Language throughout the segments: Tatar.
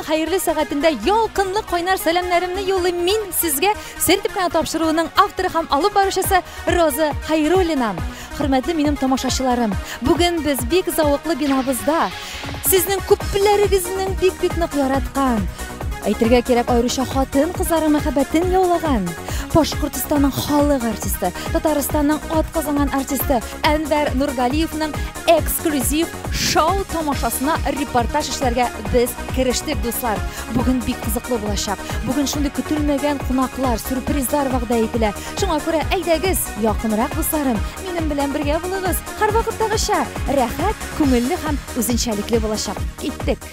Көннең хәерле сәгатендә ялкынлы кайнар сәламнәремне юллыйм мин сезгә, Сер итеп кенә тапшыруының авторы һәм алып баручысы Роза Хайруллина. Хөрмәтле минем тамашачыларым, бүген без бик зәвыклы бинабызда сезнең күпләрегезнең бик-бик нык яраткан, әйтергә кирәк, аеруча хатын-кызларның мәхәббәтен яулаган, Башкортостанның халык артисты, Татарстанның атказанган артисты Әнвәр Нургалиевның эксклюзив шоу тамашасына репортаж эшләргә без керештек, дуслар. Бүген бик кызыклы булачак. Бүген шундый көтелмәгән кунаклар, сюрпризлар вәгъдә ителә. Шуңа күрә әйдәгез, якынрак, дусларым, минем белән бергә булыгыз. Һәрвакыттагыча, рәхәт, күңелле һәм үзенчәлекле булачак. Киттек!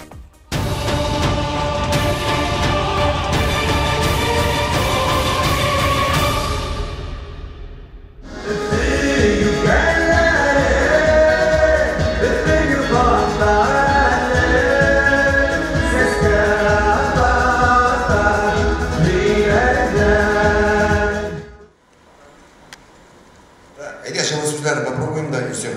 Әйдә, җылы сүзләрне попробуем да и все.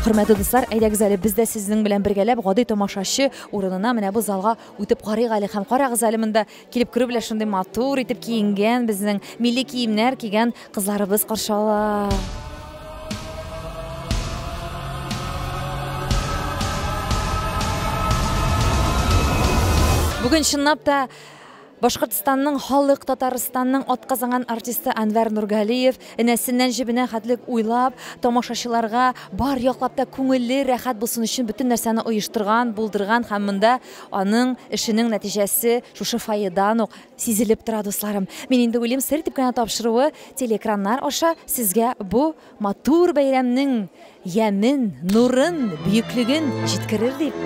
Хөрмәтле дуслар, әйдәгез әле без дә сезнең белән бергәләп гади тамашачы урынына менә бу залга үтеп карыйк әле һәм карагыз әле монда Килеп керү белән шундый матур итеп киенгән, безнең милли киемнәр кигән кызларыбыз каршы ала. Бүген чынлап та Башкортстанның халык, Татарстанның атказанган артисты Әнвәр Нургалиев энәсеннән җебенә хәтлек уйлап, тамашачыларга бар яклап та күңелле, рәхәт булсын өчен бөтен нәрсәне оештырган, булдырган һәм монда Аның эшенең нәтиҗәсе шушы фойедан ук сизелеп тора, дусларым. Мин инде уйлыйм, сер итеп кенә тапшыруы телеэкраннар аша сезгә бу матур бәйрәмнең ямен, нурын, бөеклеген җиткерер дип.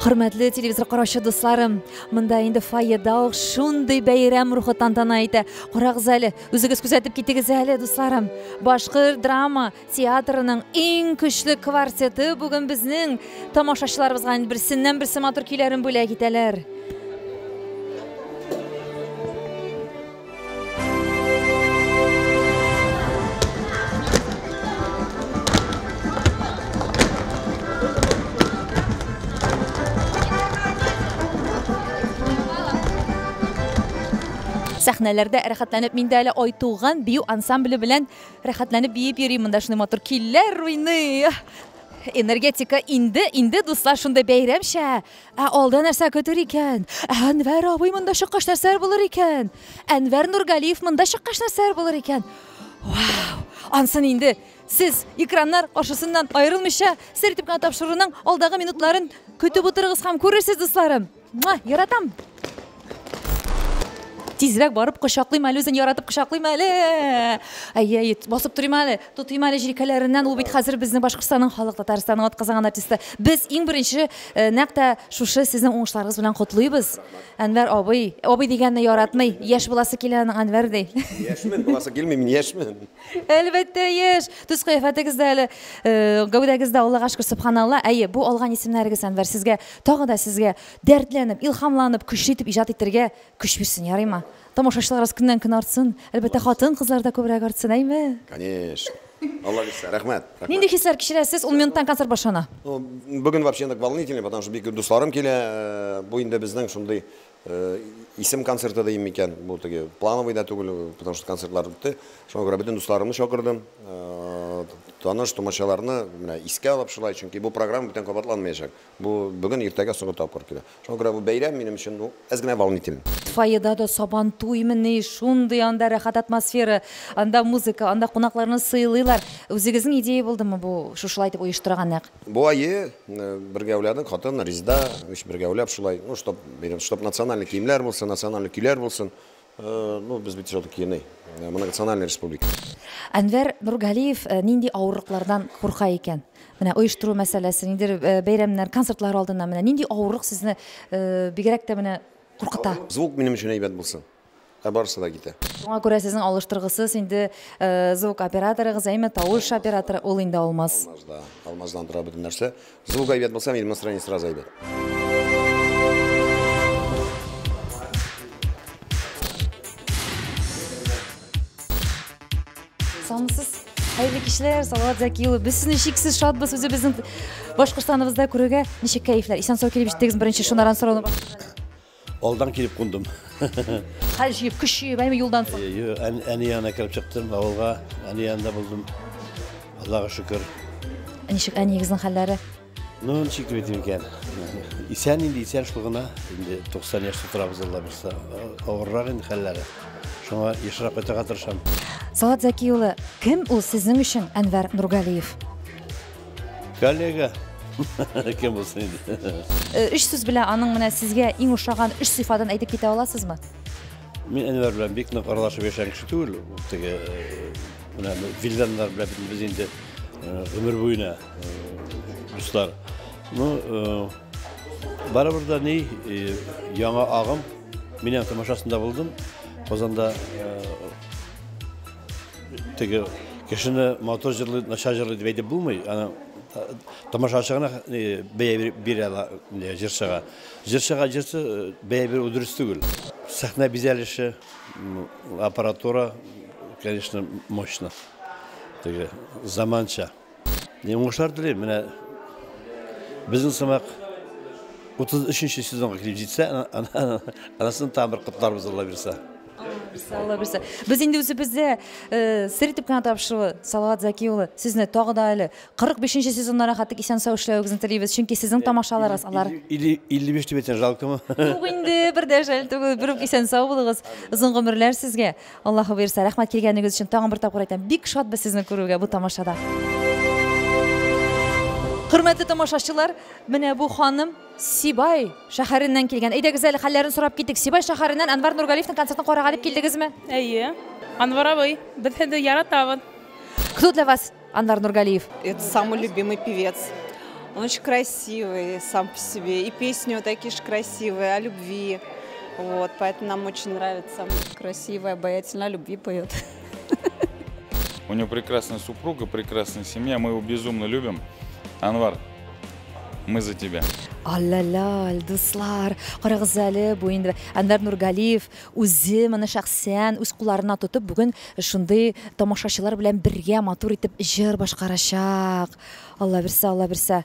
Хөрмәтле телевизор караучы дусларым, монда инде фойеда ук шундый бәйрәм рухы тантана итә. Карагыз әле, үзегез күзәтеп китегез әле, дусларым. Башкыр драма Театрының иң көчле квартеты бүген безнең тамашачыларыбызга берсеннән-берсе матур көйләрен бүләк итәләр. Сәхнәләрдә рәхәтләнеп мин дә әле Айтуган бию ансамбле белән Рәхәтләнеп биеп йөрим монда, шундый матур көйләр уйный. Энергетика инде, инде, дуслар, шундый бәйрәмчә. Ә алда нәрсә көтер икән? Ә Әнвәр абый монда чыккач нәрсәләр булыр икән? Әнвәр Нургалиев монда чыккач нәрсәләр булыр икән? Вау! Ансын инде сез экраннар каршысыннан аерылмыйча, сер итеп кенә тапшыруның алдагы минутларын көтеп утырыгыз һәм күрерсез, дусларым. Муа, яратам. Тизрәк барып кочаклыйм әле үзен, яратып кочаклыйм әле. Әйе, әйе, басып торыйм әле, тотыйм әле җилкәләреннән. Ул бит хәзер безнең Башкортстанның халык, Татарстанның атказанган артисты. Без иң беренче э, нәкъ тә шушы сезнең уңышларыгыз белән котлыйбыз. Әнвәр абый, абый дигәнне яратмый, яшь буласы килә аның Әнвәр ди. Яшьмен, буласы килми, мин яшьмен. Әлбәттә, яшь. Төс кыяфәтегез дә әле, э, гәүдәгез дә, Аллага шөкер, сөбханалла. Әйе, бу алган исемнәрегез, Әнвәр, сезгә тагы да сезгә дәртләнеп, илһамланып, көчле итеп иҗат итәргә көч бирсен, ярыймы? Тамашачыларыбыз көннән-көн артсын. Әлбәттә, хатын-кызлар да күбрәк артсын, әйме? Конечно. Алла бирсә, рәхмәт. Рәхмәт. Нинди хисләр кичерәсез? Ун минуттан концерт башлана. Ну, бүген вообще нык волнительный, потому что бик күп дусларым килә. Э, бу инде безнең шундый Исем концерты дим микән, бу теге плановый да түгел, потому что концертлар үтте. Шуңа күрә бөтен дусларымны чакырдым. Таныш, тумачаларны менә искә алып шулай, чөнки бу программа бүтән кабатланмаячак. Бу бүген, иртәгә соңгы тапкыр килә. Шуңа күрә бу бәйрәм минем өчен, ну, әз генә волнительный. Фойеда да Сабантуй мени, шундый анда рәхәт атмосфера, анда музыка, анда кунакларны сыйлыйлар. Үзегезнең идея булдымы бу, шушылай итеп оештырган нәкъ? Бу ае бергә уйладык, хатын Резда, өч бергә уйлап шулай, ну, чтоб, чтоб национальный киемнәр булсын, национальный көйләр булсын. Ну, без бит все-таки многонациональная республика. Әнвәр Нургалиев нинди авырлыклардан курка икән? Менә оештыру мәсьәләсе, ниндидер бәйрәмнәр, концертлар алдыннан менә нинди авырлык сезне бигрәк тә менә куркыта? Звук минем өчен әйбәт булсын. Ә барысы да китә. Шуңа күрә сезнең алыштыргысыз инде звук операторыгыз, әйме, тавыш операторы, ул инде Алмаз. Алмаз, да. Алмаздан тора бөтен нәрсә. Звук әйбәт булса, минем настроение сразу әйбәт. Исәнмесез, хәерле кичләр, Салават Зәки улы. Без сезне чиксез шатбыз үзебезнең Башкортстаныбызда күрүгә. Ничек кәефләр? Исән-сау килеп җиттегез, беренче шунаран сорауны башлыйм. Алдан килеп кундым. Хәл җыеп, көч җыеп, әйме юлдан соң. Әни янына кереп чыктым авылга, әни янында булдым. Аллага шөкер. Ничек әниегезнең хәлләре? Ну, ничек дип әйтим икән? Исән инде, исән шул гына. Инде 90 яшьтә торабыз, Алла бирсә. Авыррак инде хәлләре. Шуңа ешрак кайтырга тырышам. Салават Зәки улы, кем ул сезнең өчен Әнвәр Нургалиев? Коллега. Кем булсын инде? Өч сүз белән аның менә сезгә иң ошаган өч сыйфатын әйтеп китә аласызмы? Мин Әнвәр белән бик нык аралашып яшәгән кеше түгел. Теге менә Вилданнар белән без инде гомер буена дуслар. Ну, барыбер да ни, яңа агым. Мин аның тамашасында булдым. Казанда теге кешене матур җырлый, начар җырлый дип әйтеп булмый. Аны тамашачы гына бәя бирә ала җырчыга. Җырчыга җырчы бәя бирү дөрес түгел. Сәхнә бизәлеше, аппаратура, конечно, мощно. Теге заманча. Не уңышлар телим. Менә безнең сымак 33 сезонга килеп җитсә, анасын тагын бер котларбыз, Алла бирсә. Алла бирсә. Без инде үзебездә сер итеп кенә тапшыруы, Салават Зәки улы, сезне тагы да әле 45 сезоннан рәхәтлек исән-сау эшләвегезне телибез, чөнки сезнең тамашаларыгыз алар. 55 дип әйтсәң, жалкомы? Юк инде, бер дә жәл түгел, бер үк исән-сау булыгыз. Озын гомерләр сезгә. Аллаһы боерса, рәхмәт килгәнегез өчен тагын бер тапкыр әйтәм, бик шатбыз сезне күрүгә бу тамашада. Хөрмәтле тамашачылар, менә бу ханым Сибай шәһәреннән килгән. Әйдәгез әле хәлләрен сорап китик. Сибай шәһәреннән Анвар Нургалиевның концертын карарга дип килдегезме? Әйе. Анвар абый, без сезне яратабыз. Кто для вас Анвар Нургалиев? Это самый любимый певец. Он очень красивый сам по себе. И песни у него такие же красивые, о любви. Вот, поэтому нам очень нравится. Красивая, обаятельная, о любви поет. У него прекрасная супруга, прекрасная семья. Мы его безумно любим. Анвар, мы за тебя. Аллалал, дуслар, карагыз әле, бу инде Әнвәр Нургалиев үзе моны шәхсән үз кулларына тотып бүген шундый тамашачылар белән бергә матур итеп җыр башкарачак. Алла бирсә, Алла бирсә.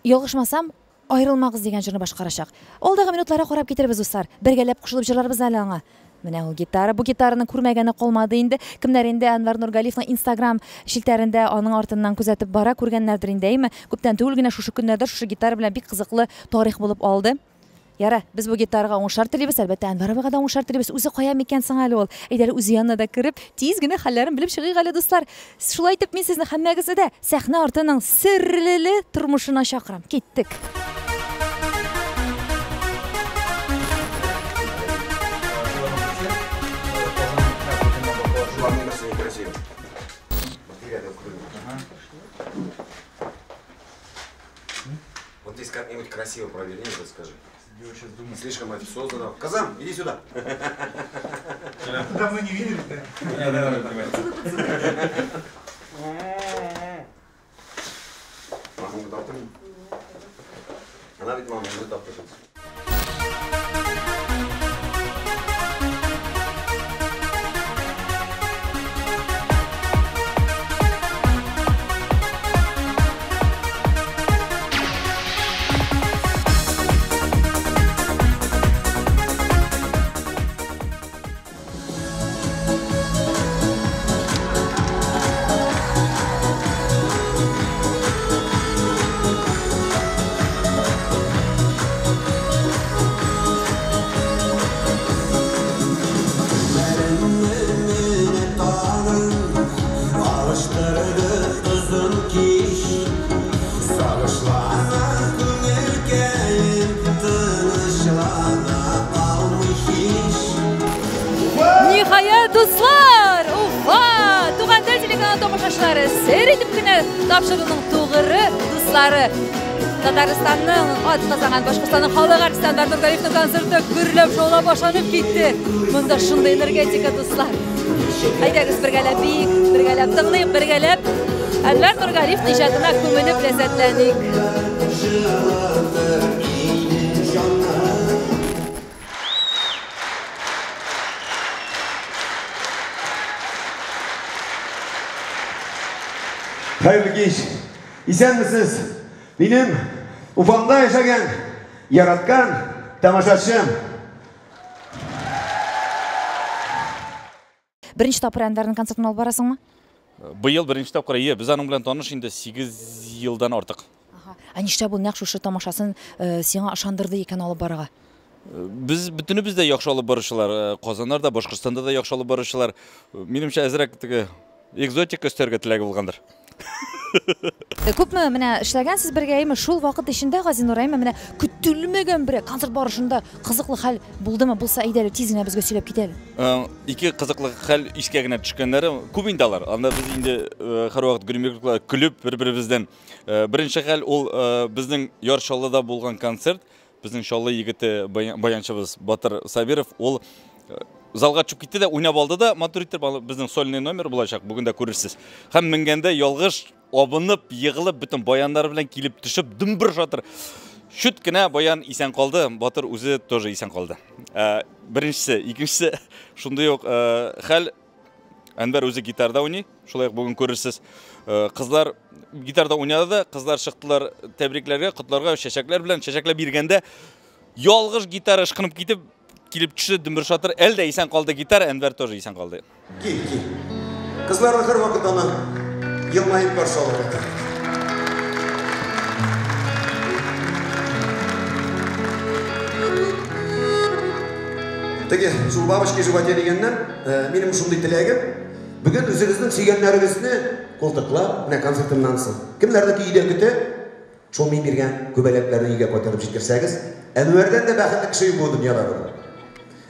Ялгышмасам, Аерылмагыз дигән җырны башкарачак. Алдагы минутларга карап китербез, дуслар. Бергәләп кушылып җырларбыз әле аңа. Менә ул гитара. Бу гитараны күрмәгәне калмады инде. Кемнәр инде Әнвәр Нургалиевның Инстаграм челтәрендә аның артыннан күзәтеп бара, күргәннәрдер инде, әйме? Күптән түгел генә шушы көннәрдә шушы гитара белән бик кызыклы тарих булып алды. Яра, без бу гитарага уңышлар телибез, әлбәттә, Әнвәр абыйга да уңышлар телибез. Үзе кая микән соң әле ул? Әйдә әле үзе янына да кереп, тиз генә хәлләрен белеп чыгыйк әле, дуслар. Шулай итеп, мин сезне һәммәгезне дә сәхнә артының серлеле тормышына чакырам. Киттек. Вот здесь как-нибудь красиво проверни, вот скажи. Слишком официозно. Казам, иди сюда. Давно не видели, да? Она ведь мама уже тапты. Дуслар, Уфа, Туган тел телеканалы тамашачылары, сер итеп кенә тапшыруның тугры дуслары. Татарстанның ат казанган Башкортстанның халык артисты Әнвәр Нургалиевның концерты гөрләп шаулап башланып китте. Монда шундый энергетика, дуслар. Әйдәгез бергәләп биик, бергәләп тыңлыйк, бергәләп Әнвәр Нургалиевның иҗатына күмелеп ләззәтләник. Хәерле кич. Исәнмесез. Минем Уфамда яшәгән, яраткан тамашачым. Беренче тапкыр Әнвәрнең концертын алып барасыңмы? Быел беренче тапкыр, ие, без аның белән таныш инде 8 елдан артык. Ә нишләп ул нәкъ шушы тамашасын сиңа ышандырды икән алып барырга? Без бөтенебез дә яхшы алып баручылар, Казаннар да, Башкортстанда да яхшы алып баручылар. Минемчә, әзрәк теге экзотика өстәргә теләге булгандыр. Күпме менә эшләгәнсез бергә, әйме, шул вакыт эчендә, Газинур, әйме, менә көтелмәгән бер концерт барышында кызыклы хәл булдымы? Булса, әйдә әле, тиз генә безгә сөйләп кит әле. Ике кызыклы хәл искә генә төшкәннәре күп инде алар. Анда без инде һәрвакыт гримеркалар көлеп бер-беребездән. Беренче хәл ул безнең Яр Чаллыда булган концерт. Безнең Чаллы егете баянчыбыз Батыр Сабиров, ул залга төшеп китте дә уйнап алды да, матур итеп, безнең сольный номер булачак, бүген дә күрерсез. Һәм менгәндә ялгыш абынып, егылып, бөтен баяннары белән килеп төшеп, дөмбер шатыр. Чүт кенә баян исән калды, Батыр үзе тоже исән калды. Беренчесе, икенчесе шундый ук хәл. Әнвәр үзе гитарда уйный, шулай ук бүген күрерсез. Кызлар гитарда уйнады да, кызлар чыктылар тәбрикләргә, котларга, чәчәкләр белән, чәчәкләр биргәндә ялгыш гитара ышкынып китеп, килеп төште, дөмбер шатыр, әле дә исән калды гитара, Әнвәр тоже исән калды. Кил, кил. Кызларны һәрвакыт аны елмаеп каршы алырга. Теге, шул бабочки животе дигәннән, минем шундый теләгем, бүген үзегезнең сөйгәннәрегезне култыклап, менә концертымнан соң, кемнәрнеке өйдә көтә, шул мин биргән күбәләкләрне өйгә кайтарып җиткерсәгез, Әнвәрдән дә бәхетле кеше юк бу дөньяда бүген.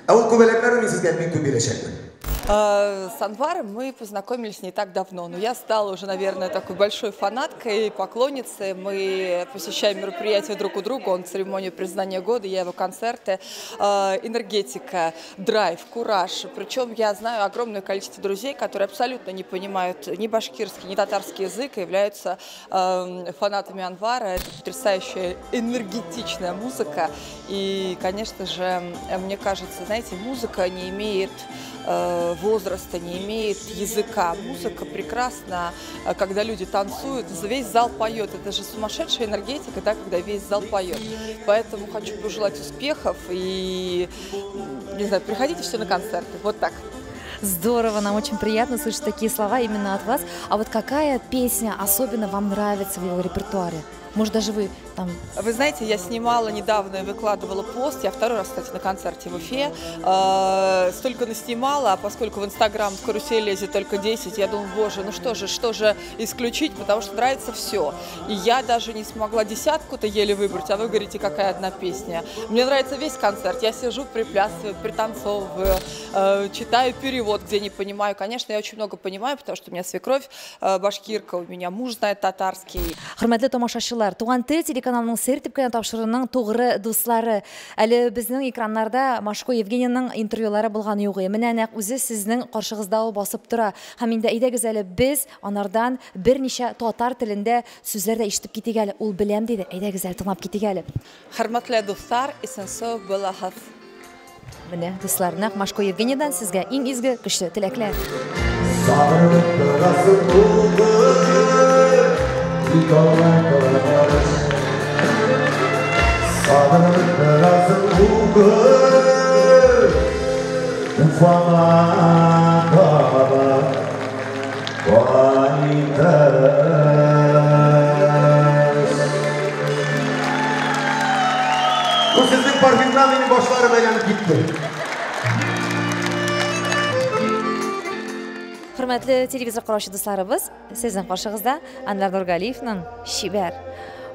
Ә ул күбәләкләрне мин сезгә бик күп бирәчәкмен. С Анваром мы познакомились не так давно, но я стала уже, наверное, такой большой фанаткой, поклонницей. Мы посещаем мероприятия друг у друга, он церемонию признания года, я его концерты. Энергетика, драйв, кураж. Причем я знаю огромное количество друзей, которые абсолютно не понимают ни башкирский, ни татарский язык и являются фанатами Анвара. Это потрясающая энергетичная музыка. И, конечно же, мне кажется, знаете, музыка не имеет возраста, не имеет языка. Музыка прекрасна, когда люди танцуют, весь зал поет. Это же сумасшедшая энергетика, да, когда весь зал поет. Поэтому хочу пожелать успехов и, не знаю, приходите все на концерты. Вот так. Здорово, нам очень приятно слышать такие слова именно от вас. А вот какая песня особенно вам нравится в его репертуаре? Может, даже вы там... Вы знаете, я снимала недавно и выкладывала пост. Я второй раз, кстати, на концерте в Уфе. Столько наснимала, а поскольку в Инстаграм в карусель лезет только 10, я думаю, боже, ну что же исключить, потому что нравится все. И я даже не смогла десятку-то еле выбрать, а вы говорите, какая одна песня. Мне нравится весь концерт. Я сижу, приплясываю, пританцовываю, читаю перевод, где не понимаю. Конечно, я очень много понимаю, потому что у меня свекровь башкирка, у меня муж знает татарский. Хөрмәтле тамашачылар, Туган тел телеканалының сер итеп кенә тапшыруының тугры дуслары. Әле безнең экраннарда Машко Евгенийның интервьюлары булган юк. Менә нәкъ үзе сезнең каршыгызда ул басып тора. Һәм инде әйдәгез әле без анардан берничә татар телендә сүзләр дә ишетеп китик әле. Ул беләм диде. Әйдәгез әле тыңлап китик әле. Хөрмәтле дуслар, исән-сау булыгыз. Менә дуслар, нәкъ Машко Евгенийдан сезгә иң изге көчле теләкләр. Сабырлык торасы булды. Бу сезнең парфюмнан минем башларым әйләнеп китте. Хөрмәтле телевизор караучы дусларыбыз, сезнең каршыгызда Әнвәр Нургалиевның чибәр,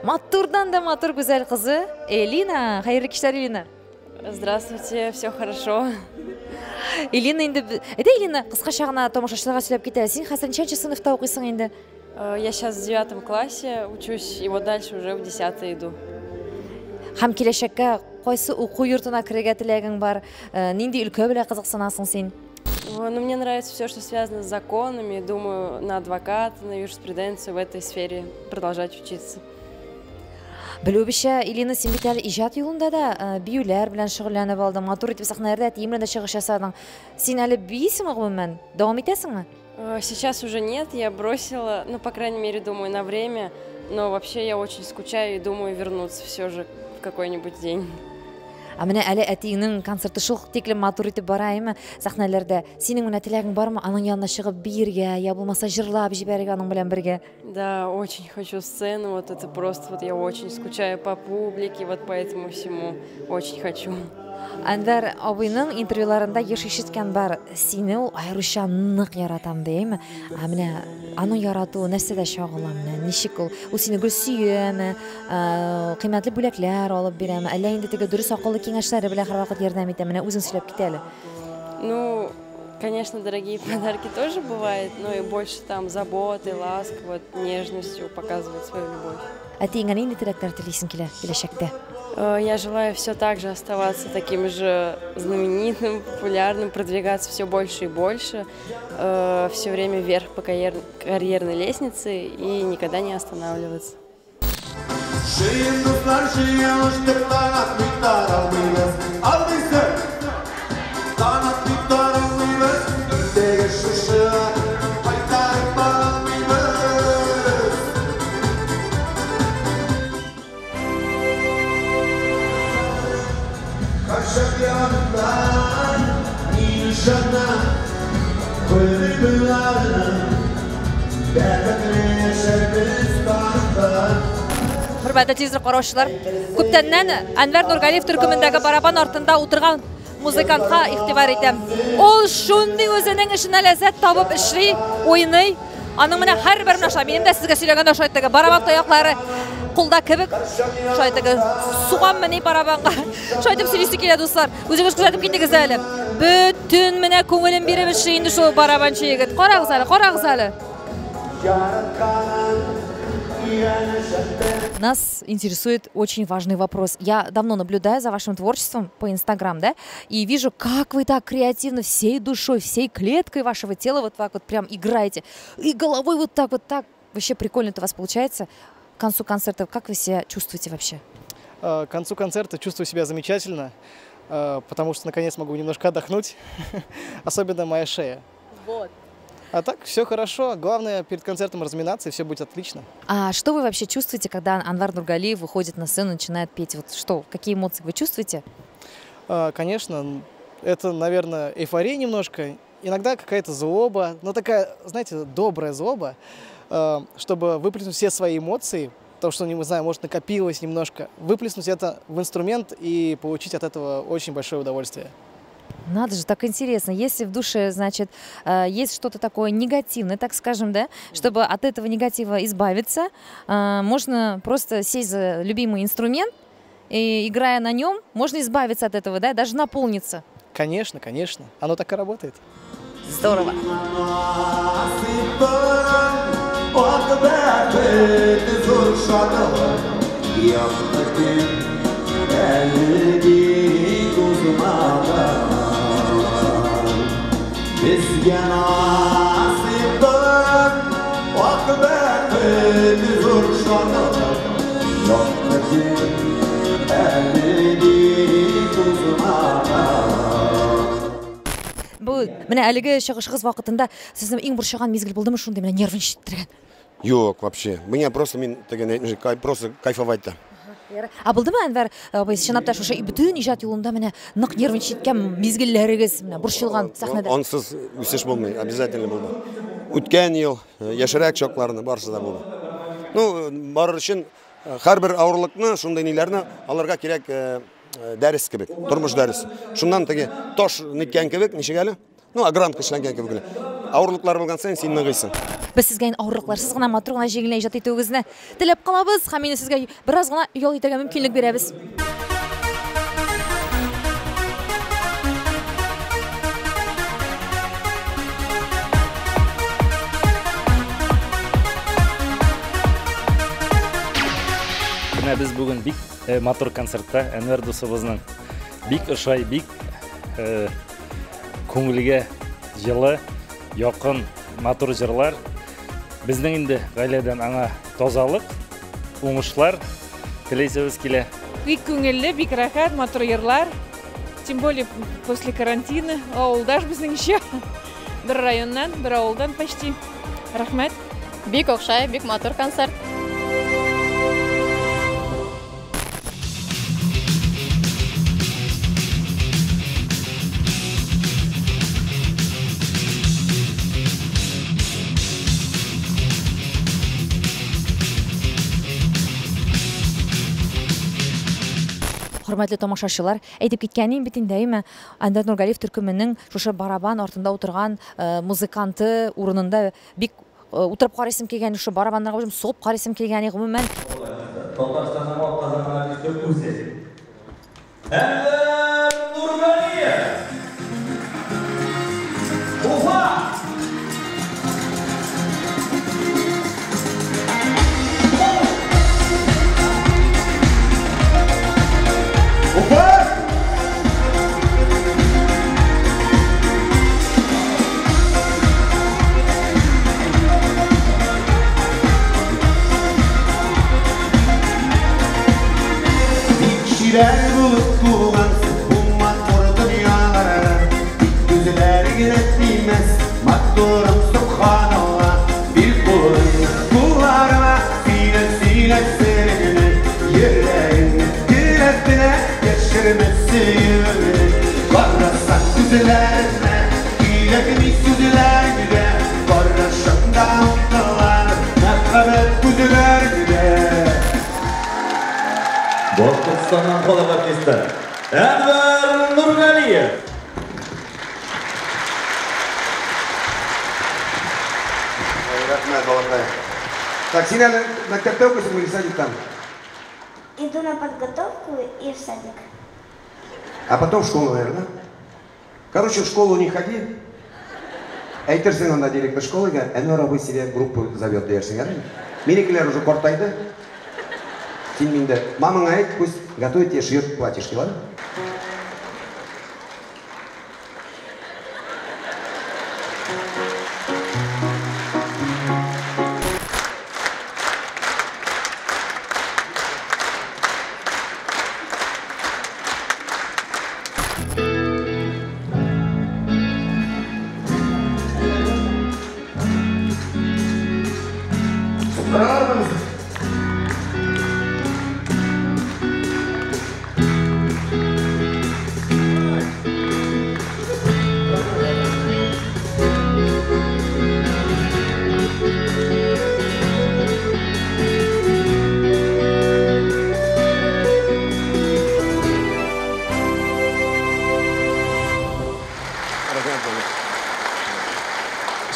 матурдан да матур гүзәл кызы Элина. Хәерле кичләр, Элина. Здравствуйте, все хорошо. Элина инде, әйдә, Элина, кыскача гына тамашачыларга сөйләп кит әле. Син хәзер ничәнче сыйныфта укыйсың инде? Я сейчас в 9 классе учусь, и вот дальше уже в 10 иду. Һәм киләчәккә кайсы уку йортына керергә теләгең бар? Нинди өлкә белән кызыксынасың син? Ну, мне нравится все, что связано с законами. Думаю, на адвоката, на юриспруденцию в этой сфере продолжать учиться. Белүебезчә, Элина, син бит әле иҗат юлында да биюләр белән шөгыльләнеп алдың, матур итеп сәхнәләрдә әтиең белән дә чыгыш ясадың. Син әле биисеңме гомумән? Дәвам итәсеңме? Сейчас уже нет, я бросила, ну, по крайней мере, думаю, на время, но вообще я очень скучаю и думаю вернуться все же в какой-нибудь день. Ә менә әле әтиеңнең концерты шул тиклем матур итеп бара име сәхнәләрдә. Синең менә теләгең бармы аның янына чыгып биергә, я булмаса җырлап җибәрергә аның белән бергә? Да, очень хочу сцену, вот это просто, вот я очень скучаю по публике, вот по этому всему очень хочу. Әнвәр абыйның интервьюларында еш ишеткән бар, сине ул аеруча нык яратам дияме? Ә менә аның яратуы нәрсәдә чагыла менә? Ничек ул? Ул сине гел сөяме? Кыйммәтле бүләкләр алып бирәме? Әллә инде теге дөрес акыллы киңәшләре белән һәрвакыт ярдәм итә? Менә үзең сөйләп кит әле. Ну, конечно, дорогие подарки тоже бывают, но и больше там заботы, ласк, вот нежностью показывать свою любовь. Әтиеңә нинди теләкләр телисең килә киләчәктә? Я желаю все так же оставаться таким же знаменитым, популярным, продвигаться все больше и больше, все время вверх по карьерной лестнице и никогда не останавливаться. Җыен, дуслар, җыелыштык, таң атмый таралмыйбыз. Алдыйсың! Таң атмый таралмыйбыз. Иртәгә шушы кайтарып алмыйбыз. Кайчак янымнан мин ышанам, куймыйларны, бәхетле яшәрбез барыбер. Хөрмәтле телевизор караучылар, күптәннән Әнвәр Нургалиев төркемендәге барабан артында утырган музыкантка игътибар итәм. Ул шундый үзенең эшенә ләззәт табып эшли, уйный. Аның менә һәрбер менә шулай, минем дә сезгә сөйләгәндә шулай теге барабан таяклары кулда кебек, шулай теге сугам мени барабанга. Шулай итеп сөйлисе килә, дуслар. Үзегез күзәтеп китегез әле. Бөтен менә күңелен биреп эшли инде шул барабанчы егет. Карагыз әле, карагыз әле. Нас интересует очень важный вопрос. Я давно наблюдаю за вашим творчеством по Инстаграм, да, и вижу, как вы так креативно всей душой, всей клеткой вашего тела вот так вот прям играете. И головой вот так вот так. Вообще прикольно это у вас получается. К концу концерта как вы себя чувствуете вообще? К концу концерта чувствую себя замечательно, потому что наконец могу немножко отдохнуть, особенно моя шея. Вот. А так все хорошо. Главное перед концертом разминаться, и все будет отлично. А что вы вообще чувствуете, когда Анвар Нургалиев выходит на сцену и начинает петь? Вот что, какие эмоции вы чувствуете? Конечно, это, наверное, эйфория немножко. Иногда какая-то злоба, но такая, знаете, добрая злоба, чтобы выплеснуть все свои эмоции, то, что, не знаю, может, накопилось немножко, выплеснуть это в инструмент и получить от этого очень большое удовольствие. Надо же, так интересно. Если в душе, значит, есть что-то такое негативное, так скажем, да, чтобы от этого негатива избавиться, можно просто сесть за любимый инструмент и, играя на нем, можно избавиться от этого, да, даже наполниться. Конечно, конечно. Оно так и работает. Здорово. Bizga nasibdir oqibati zo'r shodlik, yo'qligin әлеге buzmagan. Бу менә әлеге чыгышыгыз вакытында сезне иң борчыган мизгел булдымы шундый менә нервын читтергән? Юк, вообще. Меня просто мин дигән әйтмешли, просто кайфовать-то. Ә булдымы, Әнвәр абый, чынлап та шушы бөтен иҗат юлында менә нык нервын читкән мизгелләрегез, менә борчылган сәхнәдә? Ансыз үсеш булмый, обязательно булды. Үткән ел, яшьрәк чакларны барысы да булды. Ну, барыр өчен һәрбер авырлыкны, шундый ниләрне алырга кирәк дәрес кебек, тормыш дәресе. Шуннан теге таш ниткән кебек, ничек әле? Ну, огранка эшләнгән кебек. Авырлыклар булган саен син ныгыйсың. Без сезгә инде авырлыкларсыз гына, матур гына, җиңел генә иҗат итүегезне теләп калабыз һәм инде сезгә бераз гына ял итәргә мөмкинлек бирәбез. Менә без бүген бик матур концертта Әнвәр дусыбызның бик ошай, бик күңелгә җылы, якын, матур җырлар. Безнең инде гаиләдән аңа тазалык, уңышлар теләйсебез килә. Бик күңелле, бик рәхәт, матур йырлар. Тем более после карантина. Авылдаш безнең еще. Бер районнан, бер авылдан почти. Рәхмәт. Бик охшай, бик матур концерт. Хөрмәтле тамашачылар, әйтеп киткәнем бит инде, әйме, Әнвәр Нургалиев төркеменең шушы барабан артында утырган музыканты урынында бик утырып карыйсым килгән, шушы барабаннарга үзем сугып карыйсым килгән, гомумән. Татарстанның атказанган артисты үзе. Әнвәр Нургалиев! Уфа! Уфа! Бик чибәр булып тугансыз бу матур дөньяларга. Тик күзләр генә тимәс, матурым сөбханалла. Бир кулыңны кулларыма, сөйлә, сөйлә сереңне. Йөрәгеңне келәтенә яшермә сөюеңне. Карасаң күзләренә, кирәкми сүзләргә. Карашыңда онытылар мәхәббәт күзләргә. Башкортстаннан халык артисты Әнвәр Нургалиев. Рәхмәт, балакай. Так, син әле мәктәптә укыйсыңмы или садиктан? Иду на подготовку и в садик. А потом в школу, наверное, да? Короче, в школу не ходи. Әйтерсең анда директор школыга, Әнвәр абый себе группу зовет диярсең, әйме? Минекеләр уже картайды. Син миндә мамаңа әйт, пусть готовит тебе, шьет платьишки, ладно?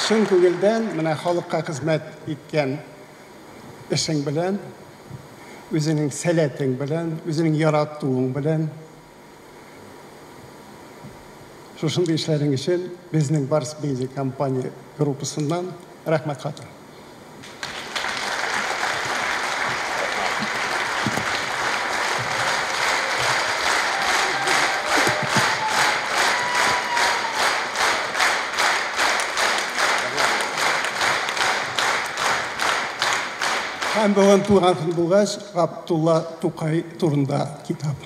Чын күңелдән менә халыкка хезмәт иткән эшең белән, үзеңнең сәләтең белән, үзеңнең яратуың белән шушындый эшләрең өчен безнең Барс Медиа компания группасыннан рәхмәт хаты. Һәм бүген туган көн булгач, Габдулла Тукай турында китап.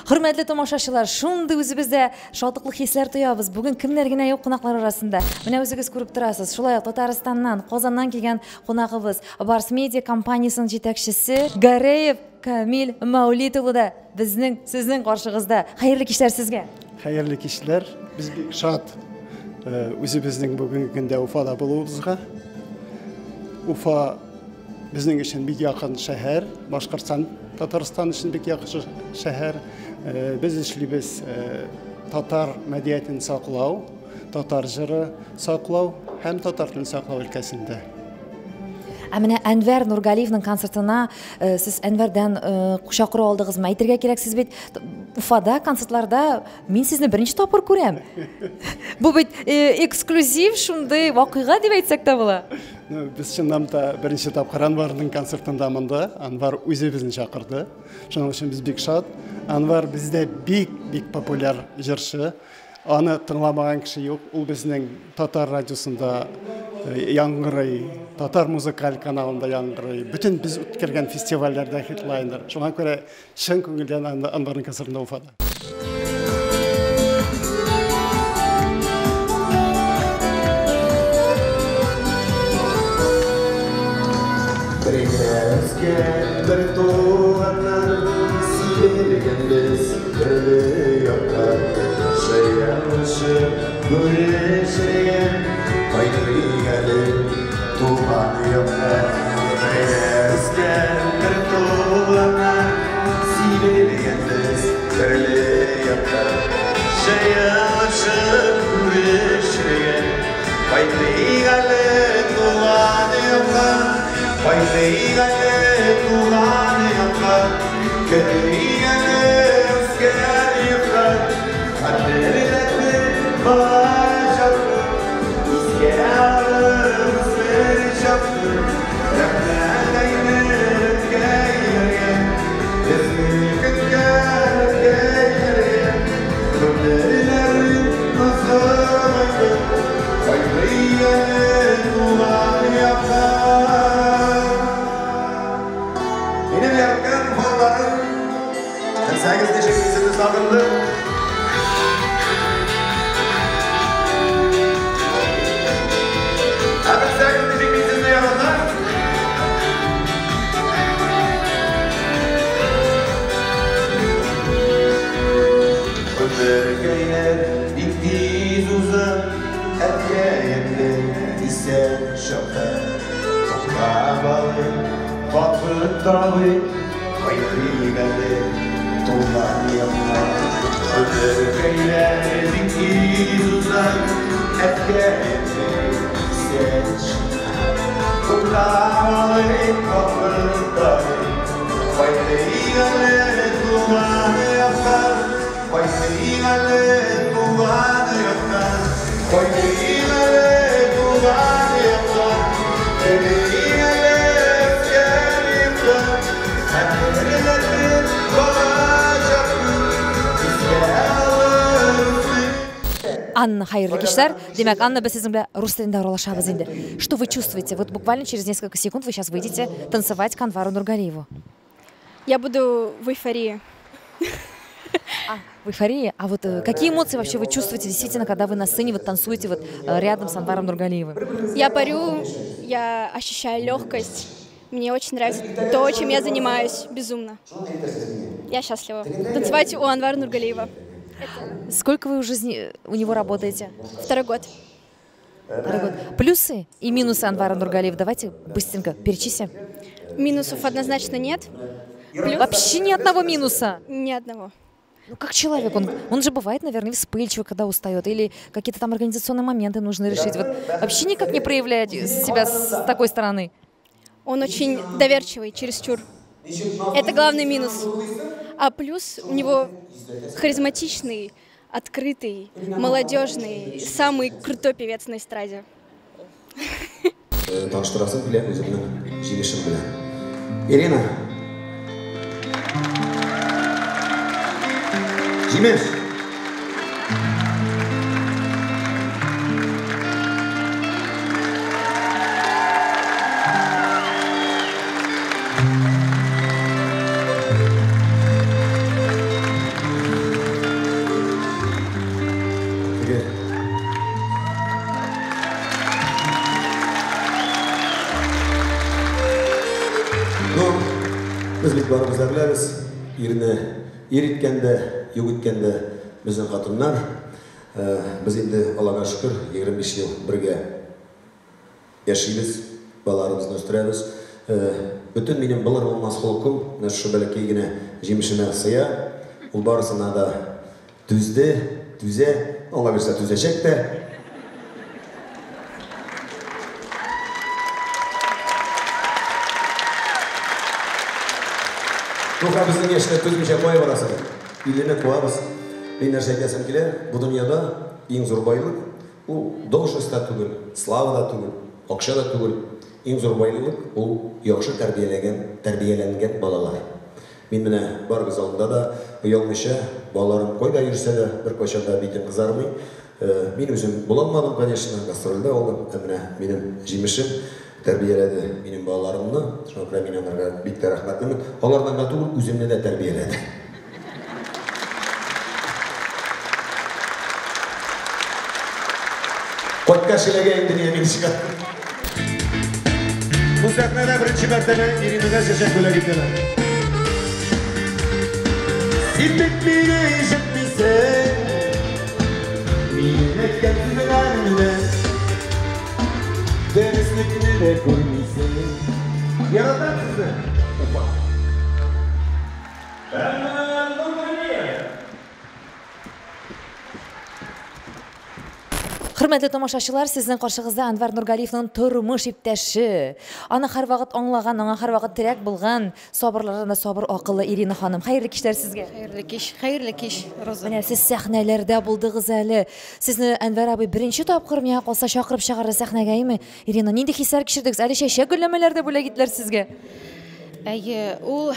Хөрмәтле тамашачылар, шундый үзебездә шатлыклы хисләр тоябыз. Бүген кемнәр генә юк кунаклар арасында. Менә үзегез күреп торасыз. Шулай ук Татарстаннан, Казаннан килгән кунагыбыз, Барс Медиа компаниясенең җитәкчесе Гареев Камил Мәүлит улы да безнең, сезнең каршыгызда. Хәерле кичләр сезгә. Хәерле кичләр. Без бик шат үзебезнең бүгенге көндә Уфада булуыбызга. Уфа безнең өчен бик якын шәһәр, Башкортстан, Татарстан өчен бик якын шәһәр. Без эшлибез татар мәдәниятен саклау, татар җыры саклау һәм татар телен саклау өлкәсендә. Ә менә Әнвәр Нургалиевның концертына сез Әнвәрдән чакыру алдыгызмы? Әйтергә кирәк, сез бит Уфада концертларда мин сезне беренче тапкыр күрәм. Бу бит эксклюзив шундый вакыйга дип әйтсәк тә була. Ну, без чыннан да беренче тапкыр Әнвәрнең концертында монда. Әнвәр үзе безне чакырды. Шуның өчен без бик шат. Әнвәр бездә бик-бик популяр җырчы. Аны тыңламаган кеше юк. Ул безнең татар радиосында яңгырый, татар музыкаль каналында яңгырый. Бөтен без үткәргән фестивальләрдә хедлайнер. Шуңа күрә чын күңелдән Әнвәрнең концертында Уфада. Бергә үскән бер туганнар, сибелгәнбез төрле якка. Җыелышып күрешергә, кайтыйк әле туган якка. Бергә үскән бер туганнар, сибелгәнбез төрле якка. Җыелышып күрешергә, кайтыйк әле туган якка. Кайтыйк әле туган якка, керик әле үскән якка. Хәтерләтеп балачакны, искә алып үсмер чакны. Рәхмәт әйткәйләргә, безне көткән әткәйләргә. Гомерләрен озынайтып, кайтыйк әле туган якка. Минем яраткан балаларым, белсәгез ничек мин сезне сагындым. Ә белсәгез ничек мин сезне яратам. Гомеркәйләр бик тиз уза, әткәемнең исән чакта. Туктап алыйк, вакыт табыйк, кайтыйк әле туган якка. Гомеркәйләр бик тиз уза, әткәемнең исән чакта. Туктап алыйк, вакыт табыйк, кайтыйк әле туган якка. Кайтыйк әле туган якка, кайтыйк әле туган якка. Керик әле үскән якка, хәтерләтеп балачакны, искә алып үсмер. Анна, хәерле кичләр. Димәк, Анна, без сезнең белән рус телендә аралашабыз инде. Что вы чувствуете? Вот буквально через несколько секунд вы сейчас выйдете танцевать к Анвару Нургалиеву. Я буду в эйфории. В эйфории? А вот какие эмоции вообще вы чувствуете действительно, когда вы на сцене вот танцуете вот рядом с Анваром Нургалиевым? Я парю, я ощущаю легкость. Мне очень нравится то, чем я занимаюсь, безумно. Я счастлива танцевать у Анвара Нургалиева. Сколько вы уже у него работаете? Второй год. Второй год. Плюсы и минусы Анвара Нургалиева давайте быстренько перечислим. Минусов однозначно нет. Плюс... Вообще ни одного минуса? Ни одного. Ну как человек, он же бывает, наверное, вспыльчивый, когда устает, или какие-то там организационные моменты нужно решить. Вот вообще никак не проявляет себя с такой стороны. Он очень доверчивый, чересчур. Это главный минус. А плюс у него харизматичный, открытый, молодежный, самый крутой певец на эстраде. Таныштырасым килә үземнең җимешем белән. Ирина. Җимеш. Без бит барыбыз да беләбез, ирне ир иткәндә, юк иткәндә безнең хатыннар. Без инде Аллага шөкер, 25 ел бергә яшибез, балаларыбызны үстерәбез. Бөтен минем булыр булмас холкым менә шушы бәләкәй генә җимешемә сыя. Ул барысына да түзде, түзә, Алла бирсә түзәчәк тә. Нуха, безнең яшьләр түзмичә кая барасың? Иллене куабыз. Мин нәрсә әйтәсем килә, бу дөньяда иң зур байлык ул должность та түгел, слава да түгел, акча да түгел. Иң зур байлык ул яхшы тәрбияләгән, тәрбияләнгән балалар. Мин менә барыгыз алдында да оялмыйча, балаларым кайда йөрсә дә, беркайчан да битем кызармый. Мин үзем була алмадым, конечно, гастрольдә алдым, ә менә минем җимешем тәрбияләде минем балаларымны. Шуңа күрә мин аларга бик тә рәхмәтлемен. Аларны гына түгел, үземне дә тәрбияләде. Кайткач эләгә инде миңа мин чыга. Бу сәхнәдә беренче мәртәбә Иринага чәчәк бүләк итәләр. Син бит мине ишетмисең, минем әйткән сүзләремне, дөреслекне дә күрмисең. Яратам сезне, Уфа. Хөрмәтле тамашачылар, сезнең каршыгызда Әнвәр Нургалиевның тормыш иптәше. Аны һәрвакыт аңлаган, аңа һәрвакыт терәк булган, сабырлардан да сабыр акыллы Ирина ханым. Хәерле кичләр сезгә. Хәерле кич, хәерле кич, Роза. Менә сез сәхнәләрдә булдыгыз әле. Сезне Әнвәр абый беренче тапкыр миңа калса чакырып чыгарды сәхнәгә, әйме? Ирина, нинди хисләр кичердегез? Әле чәчәк гөлләмәләр дә бүләк иттеләр сезгә. Әйе, ул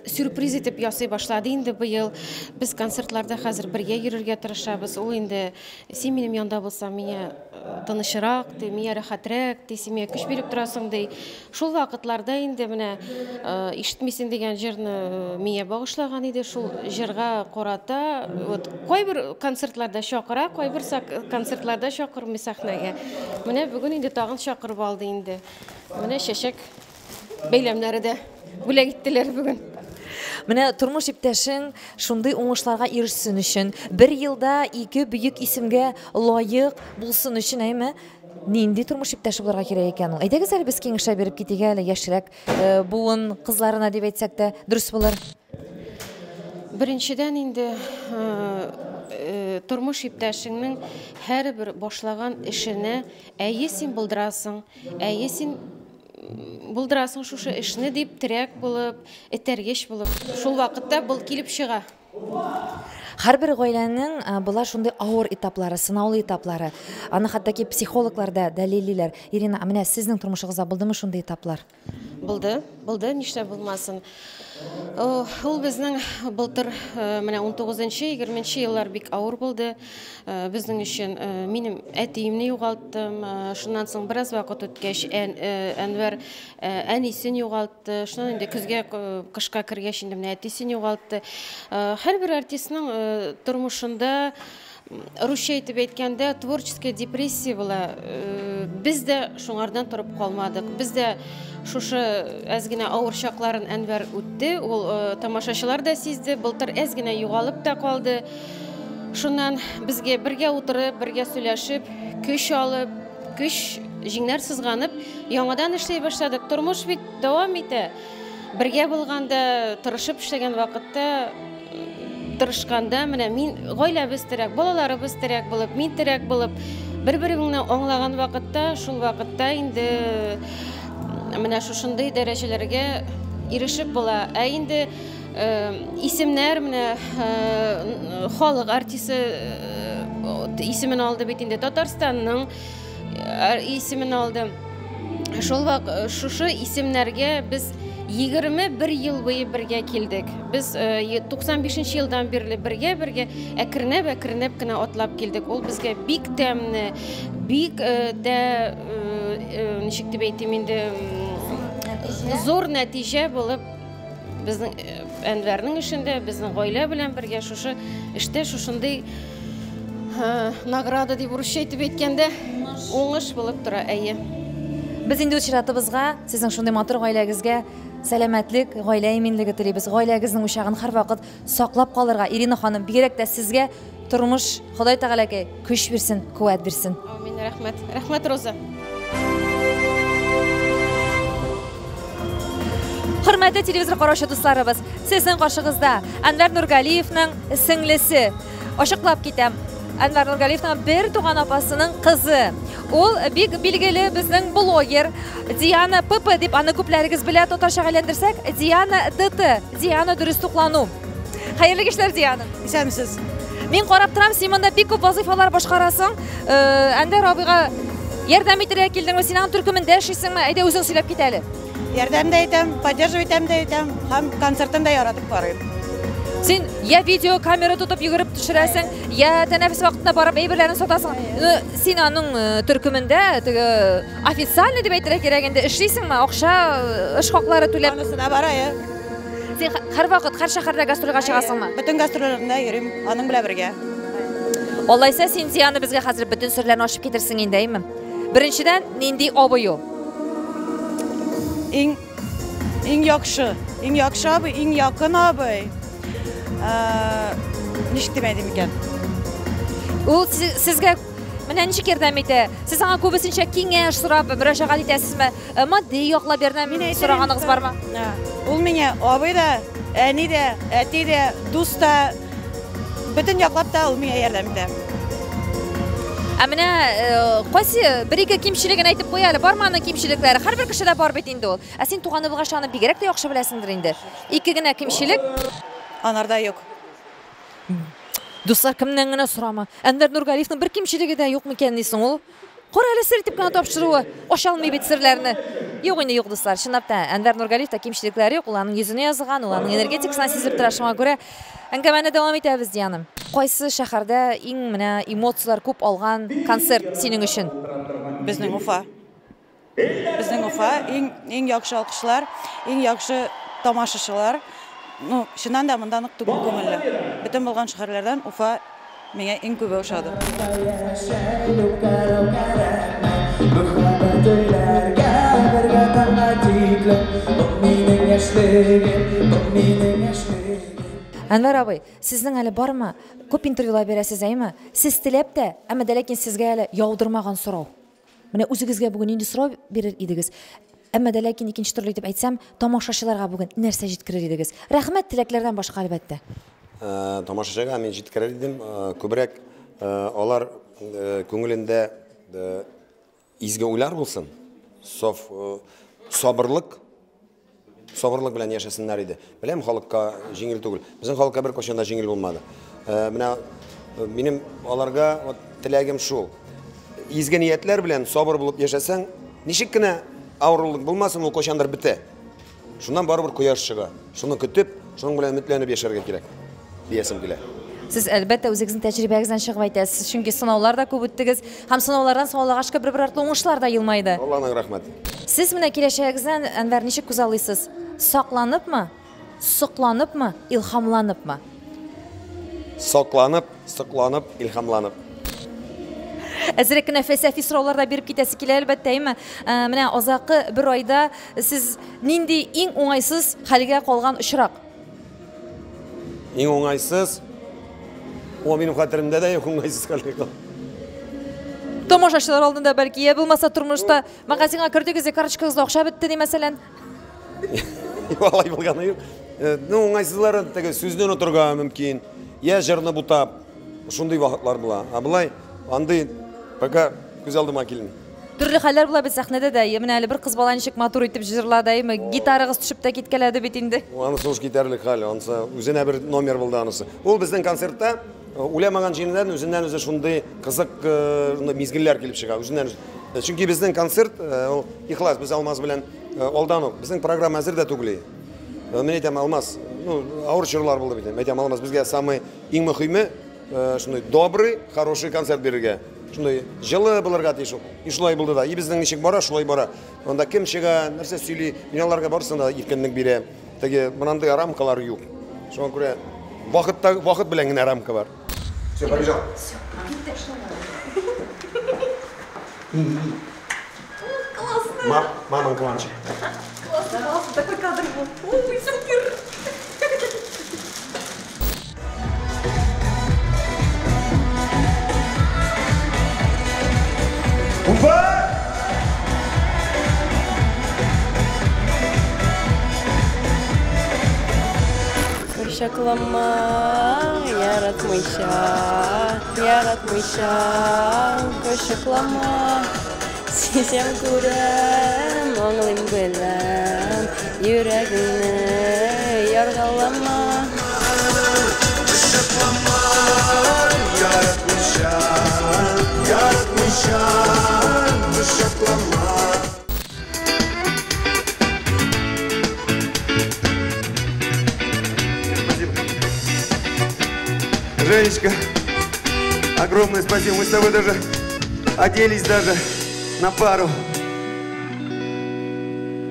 сюрприз итеп ясый башлады инде быел. Без концертларда хәзер бергә йөрергә тырышабыз. Ул инде син минем янда булсаң, миңа тынычрак, ди, миңа рәхәтрәк, ди, син миңа көч биреп торасың, ди. Шул вакытларда инде менә ишетмисең дигән җырны миңа багышлаган иде. Шул җырга карата, вот кайбер концертларда чакыра, кайбер концертларда чакырмый сәхнәгә. Менә бүген инде тагын чакырып алды инде. Менә чәчәк бәйләмнәре дә бүләк иттеләр бүген. Менә тормыш иптәшең шундый уңышларга ирешсен өчен, бер елда ике бөек исемгә лаек булсын өчен, әйме, нинди тормыш иптәше булырга кирәк икән ул? Әйдәгез әле без киңәшләр биреп китик әле яшьрәк буын кызларына дип әйтсәк тә дөрес булыр. Беренчедән инде тормыш иптәшеңнең һәрбер башлаган эшенә әйе син булдырасың, әйе син булдырасың шушы эшне дип терәк булып, этәргеч булып, шул вакытта был килеп чыга. Һәрбер гаиләнең була шундый авыр этаплары, сынаулы этаплары. Аны хәтта ки психологлар да дәлиллиләр. Ирина, ә менә сезнең тормышыгызда булдымы шундый этаплар? Булды, булды, нишләп булмасын. Ул безнең былтыр менә 19-20 еллар бик авыр булды. Безнең өчен минем әтиемне югалттым. Шуннан соң бераз вакыт үткәч, Әнвәр әнисен югалтты. Шуннан инде көзгә, кышка кергәч инде менә әтисен югалтты. Һәрбер артистның тормышында русча итеп әйткәндә творческая депрессия була. Без дә шуңардан торып калмадык. Без дә шушы әз генә авыр чакларын Әнвәр үтте. Ул тамашачылар да сизде. Былтыр әз генә югалып та калды. Шуннан безгә бергә утырып, бергә сөйләшеп, көч алып, көч җиңнәр сызганып, яңадан эшли башладык. Тормыш бит дәвам итә. Бергә булганда, тырышып эшләгән вакытта, тырышканда, менә мин гаиләбез терәк, балаларыбыз терәк булып, мин терәк булып, бер-береңне аңлаган вакытта, шул вакытта инде менә шушындый дәрәҗәләргә ирешеп була. Ә инде исемнәр менә халык артисты исемен алды бит инде, Татарстанның исемен алды. Шул вак шушы исемнәргә без 21 ел буе бергә килдек. Без 95 елдан бирле бергә-бергә әкренләп-әкренләп кенә атлап килдек. Ул безгә бик тәмле, бик дә ничек дип әйтим инде, зур нәтиҗә булып безнең Әнвәрнең эшендә, безнең гаилә белән бергә шушы эштә шушындый награда дип урысча әйтеп әйткәндә, уңыш булып тора, әйе. Без инде үз чиратыбызга сезнең шундый матур гаиләгезгә сәламәтлек, гаилә иминлеге телибез. Гаиләгезнең учагын һәрвакыт саклап калырга, Ирина ханым, бигрәк тә сезгә тормыш Ходай Тәгаләкәй көч бирсен, куәт бирсен. Амин, рәхмәт. Рәхмәт, Роза. Хөрмәтле телевизор караучы дусларыбыз, сезнең каршыгызда Әнвәр Нургалиевның сеңлесе. Ачыклап китәм. Әнвәр Нургалиевның бер туган апасының кызы. Ул бик билгеле безнең блогер Диана ПП дип аны күпләрегез белә, татарчага әйләндерсәк, Диана ДТ, Диана дөрес туклану. Хәерле кичләр, Диана. Исәнмесез. Мин карап торам, син монда бик күп вазыйфалар башкарасың. Әнвәр абыйга ярдәм итәргә килдеңме? Син аның төркемендә эшлисеңме? Әйдә үзең сөйләп кит әле. Ярдәм дә итәм, поддерживать итәм дә итәм һәм концертын да яратып карыйм. Син я видео камера тотып йөгереп төшерәсең, я тәнәфес вакытында барып әйберләрен сатасың. Син аның төркемендә теге официальный дип әйтергә кирәк инде эшлисеңме? Акча, эш хаклары түләп. Анысы да бар, әйе. Син һәрвакыт һәр шәһәрдә гастрольгә чыгасыңмы? Бөтен гастрольләрдә йөрим, аның белән бергә. Алайса син Диана безгә хәзер бөтен серләрне ачып китерсең инде, әйеме? Беренчедән, нинди абый ул? Иң яхшы, иң яхшы абый, иң якын абый. Ничек дип әйтим икән? Ул сезгә менә ничек ярдәм итә? Сез аңа күбесенчә киңәш сорап мөрәҗәгать итәсезме? Матди яклап ярдәм сораганыгыз бармы? Ул миңа абый да, әни дә, әти дә, дус та, бөтен яклап та ул миңа ярдәм итә. Ә менә кайсы бер-ике кимчелеген әйтеп куй әле, бармы аның кимчелекләре? Һәрбер кешедә бар бит инде ул. Ә син туганы булгач аны бигрәк тә яхшы беләсеңдер инде. Ике генә кимчелек. Анарда юк. Дуслар, кемнән генә сорама. Әнвәр Нургалиевның бер кимчелеге дә юк микән дисең ул? Кара әле сер итеп кенә тапшыруы, ача алмый бит серләрне. Юк инде, юк, дуслар. Чынлап та, Әнвәр Нургалиевта кимчелекләре юк, ул аның йөзенә язылган, ул аның энергетикасына сизелеп тора. Шуңа күрә әңгәмәне дәвам итәбез, Диана. Кайсы шәһәрдә иң менә эмоцияләр күп алган концерт синең өчен? Безнең Уфа. Безнең Уфа иң яхшы алкышлар, иң яхшы тамашачылар. Ну, чыннан да монда нык түгел күңелле. Бөтен булган шәһәрләрдән Уфа миңа иң күбе ошады. Әнвәр абый, сезнең әле бармы? Күп интервьюлар бирәсез, әйме? Сез теләп тә, әмма дә ләкин сезгә әле яудырмаган сорау. Менә үзегезгә бүген нинди сорау бирер идегез? Әмма дә ләкин икенче төрле итеп әйтсәм, тамашачыларга бүген нәрсә җиткерер идегез? Рәхмәт теләкләрдән башка, әлбәттә. Тамашачыга мин җиткерер идем, күбрәк алар күңелендә изге уйлар булсын, саф сабырлык, сабырлык белән яшәсеннәр иде. Беләм, халыкка җиңел түгел. Безнең халыкка бер кайчан да җиңел булмады. Менә минем аларга теләгем шул. Изге ниятләр белән сабыр булып яшәсәң, ничек кенә авырлык булмасын, ул кайчандыр бетә. Шуннан барыбер кояш чыга. Шуны көтеп, шуның белән өметләнеп яшәргә кирәк, диясем килә. Сез әлбәттә үзегезнең тәҗрибәгездән чыгып әйтәсез, чөнки сынаулар да күп үттегез һәм сынаулардан соң Аллага шөкер бер-бер артлы уңышлар да елмайды. Алланың рәхмәте. Сез менә киләчәгегездән, Әнвәр, ничек күзаллыйсыз? Сакланыпмы, сокланыпмы, илһамланыпмы? Сокланып, сокланып, илһамланып. Әзрәк кенә фәлсәфи сораулар да биреп китәсе килә, әлбәттә, әйме? Менә азакы бер айда сез нинди иң уңайсыз хәлгә калган очрак? Иң уңайсыз? О, минем хәтеремдә дә юк уңайсыз хәлгә калган. Тамашачылар алдында бәлки, я булмаса тормышта магазинга кердегез дә карточкагызда акча бетте ди, мәсәлән. Алай булганы юк. Ну, уңайсызлары теге сүзне онытырга мөмкин, я җырны бутап, шундый вакытлар була. Ә болай андый пока күз алдыма килми. Төрле хәлләр була бит сәхнәдә дә. Менә әле бер кыз бала ничек матур итеп җырлады, әйме? Гитарагыз төшеп тә киткәләде бит инде. Анысы уж китәрлек хәл, анысы үзенә бер номер булды анысы. Ул безнең концертта уйламаган җиреннән үзеннән үзе шундый кызык мизгелләр килеп чыга, үзеннән үзе. Чөнки безнең концерт ул ихлас, без Алмаз белән алдан ук, безнең программа әзер дә түгел. Мин әйтәм, Алмаз, ну, авыр чорлар булды бит. Мин әйтәм, Алмаз, безгә самый иң мөһиме шундый добрый, хороший концерт бирергә. Шундый җылы булырга тиеш ул. И шулай булды да. И безнең ничек бара, шулай бара. Анда кем чыга, нәрсә сөйли, мин аларга барысына да иркенлек бирәм. Теге мондый рамкалар юк. Шуңа күрә вакытта вакыт белән генә рамка бар. Всё, побежал. Всё, китте. Классно. Маман кланчик. Классно, классно, такой кадр был. Ой, супер. Уфа! Кочаклама, яратмыйча, яратмыйча, кочаклама. Сизәм, күрәм, аңлыйм, беләм, йөрәгеңне яргалама. Кочаклама, яратмыйча, яратмыйча, кочаклама. Женечка, огромное спасибо. Мы с тобой даже оделись даже на пару.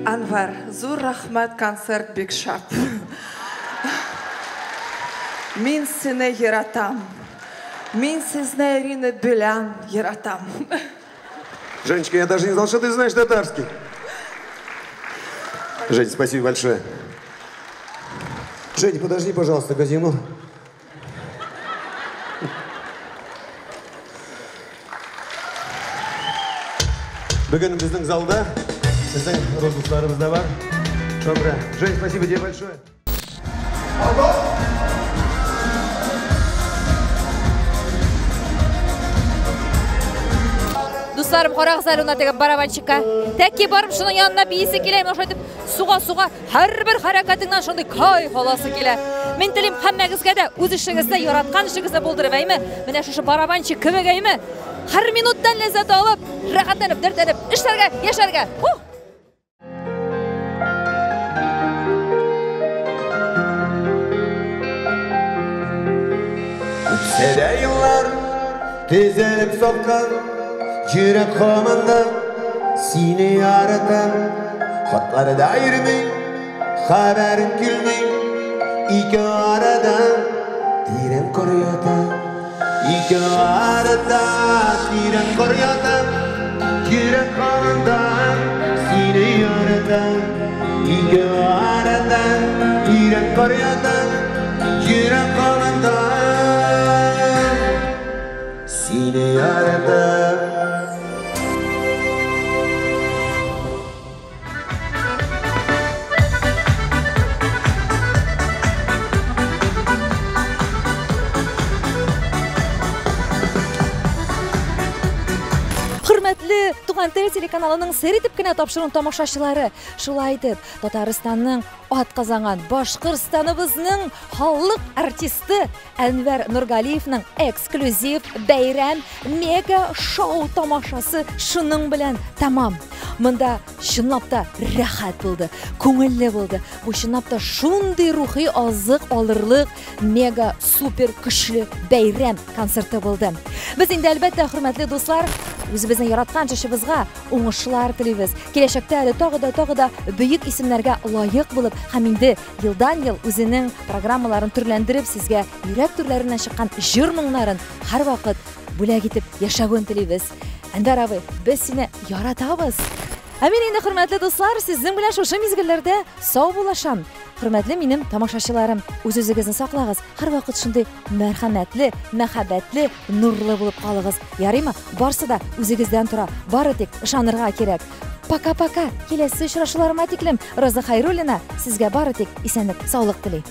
Әнвәр, зур рәхмәт, концерт бик шәп. Мин сине яратам. Мин сезне Ирина белән яратам. Женечка, я даже не знал, что ты знаешь татарский. Жень, спасибо большое. Жень, подожди, пожалуйста, казино. Бүген безнең залда, безнең рус дусларыбыз да бар. Шуңа Жень, спасибо тебе большое. Дусларым, карагыз әле ана теге барабанщикка. Тәки барып шуның янына биисе килә, менә шулай итеп суга-суга һәрбер хәрәкәтеңнән шундый кайф аласы килә. Мин телим һәммәгезгә дә үз эшегездә, яраткан эшегездә булдырып, әйме? Менә шушы барабанщик кебек, әйме? Һәр минуттан ләззәт алып, рәхәтләнеп, дәртләнеп эшләргә, яшәргә. Ух! Үтсә дә еллар, төзәлеп сафка, йөрәк һаман да сине ярата. Хатлар да йөрми, хәбәрең килми, ике арада тирән кар ята. Ике арада тирән кар ята, йөрәк һаман да сине ярата. Ике арада тирән кар ята, йөрәк һаман да сине ярата. Хөрмәтле Туган тел телеканалының сер итеп кенә тапшыруын тамашачылары, шулай итеп, Татарстанның атказанган Башкортстаныбызның халык артисты Әнвәр Нургалиевның эксклюзив бәйрәм мега шоу тамашасы шуның белән тәмам. Монда чынлап та рәхәт булды, күңелле булды. Бу чынлап та шундый рухи азык алырлык мега супер көчле бәйрәм концерты булды. Без инде әлбәттә, хөрмәтле дуслар, үзебезнең яраткан җырчыбызга уңышлар телибез. Киләчәктә әле тагы да тагы да бөек исемнәргә лаек булып һәм инде елдан-ел үзенең программаларын төрләндереп сезгә йөрәк түрләреннән чыккан җыр моңнарын һәрвакыт бүләк итеп яшәвен телибез. Әнвәр абый, без сине яратабыз. Ә мин инде, хөрмәтле дуслар, сезнең белән шушы мизгелләрдә саубуллашам. Хөрмәтле минем тамашачыларым, үз-үзегезне саклагыз, һәрвакыт шундый мәрхәмәтле, мәхәббәтле, нурлы булып калыгыз. Ярыймы? Барсы да үзегездән тора. Бары тик ышанырга кирәк. Пока-пока. Киләсе очрашуларыма тиклем Роза Хайруллина сезгә бары тик исәнлек, саулык тели.